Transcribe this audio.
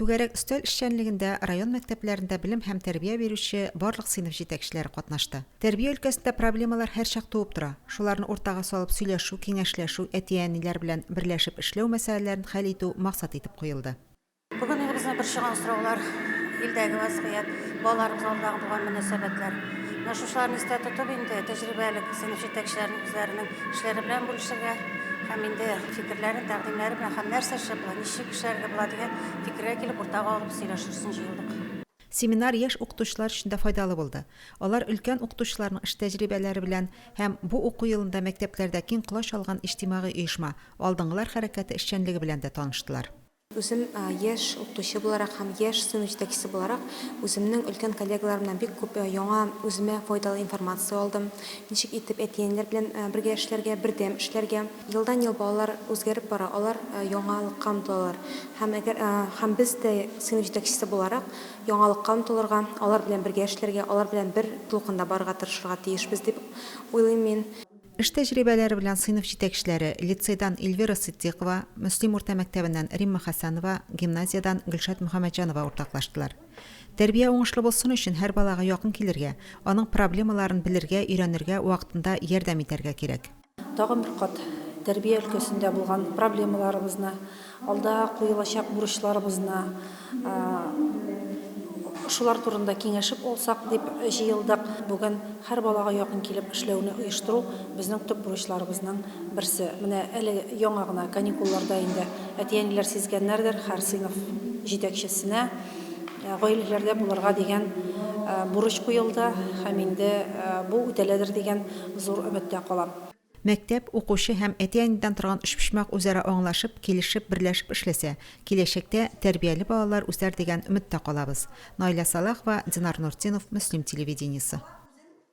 Түгәрәк өстәл эшчәнлегендә район мәктәпләрендә белем һәм тәрбия бирүче барлык сыйныф җитәкчеләре катнашты. Тәрбия өлкәсендә проблемалар һәрчак туып тора. Шуларны уртага салып сөйләшү, киңәшләшү, әти-әниләр белән берләшеп эшләү мәсьәләләрен хәл итү максат итеп куелды. Бүген инде безне борчыган сораулар, илдәге вазгыять, балаларыбыз алдындагы булган мөнәсәбәтләр. Менә шушыларны истә тотып инде тәҗрибәле сыйныф җитәкчеләренең үзләренең эшләре белән бүлешергә һәм инде фикерләрен, тәкъдимнәре белән һәм нәрсә эшләп була, ничек эшләргә була дигән фикергә килеп, уртага алып сөйләшер өчен җыелдык. Семинар яшь укытучылар өчен дә файдалы булды. Алар өлкән укытучыларның эш тәҗрибәләре белән һәм бу уку елында мәктәпләрдә киң колач алган иҗтимагый оешма, Алдынгылар хәрәкәте эшчәнлеге белән дә таныштылар. Үзем яшь укытучы буларак һәм яшь сыйныф җитәкчесе буларак, үземнең өлкән коллегаларымнан бик күп яңа, үземә файдалы информация алдым. Ничек итеп әти-әниләр белән бергә эшләргә, бердәм эшләргә. Елдан-ел балалар үзгәреп бара, алар яңалыкка омтылалар. Һәм әгәр һәм без дә сыйныф җитәкчесе буларак яңалыкка омтылырга, алар белән бергә эшләргә, алар белән бер дулкында барырга тырышырга тиешбез дип уйлыйм мин. Эш тәҗрибәләре белән сыйныф җитәкчеләре, лицейдан Эльвира Ситдикова, Мөслим урта мәктәбеннән Римма Хәсәнова, гимназиядән Гөлшат Мөхәммәтҗанова уртаклаштылар. Тәрбия уңышлы булсын өчен һәр балага якын килергә, аның проблемаларын белергә, өйрәнергә, вакытында ярдәм итәргә кирәк. Тагын бер кат тәрбия өлкәсендә булган проблемаларыбызны, алда куелачак бурычларыбызны, Шулар турында киңәшеп алсак дип җыелдык. Бүген һәр балага якын килеп эшләүне оештыру безнең төп бурычларыбызның берсе. Менә әле яңа гына каникулларда инде әти-әниләр сизгәннәрдер, һәр сыйныф җитәкчесенә гаиләләрдә булырга дигән бурыч куелды һәм инде бу үтәләдер дигән зур өметтә калам. Мәктәп, укучы һәм әти-әнидән торган өчпочмак үзара аңлашып, килешеп, берләшеп эшләсә, киләчәктә тәрбияле балалар үсәр дигән өметтә калабыз. Наилә Сәлахова, Динар Нуртдинов, Мөслим телевидениесе.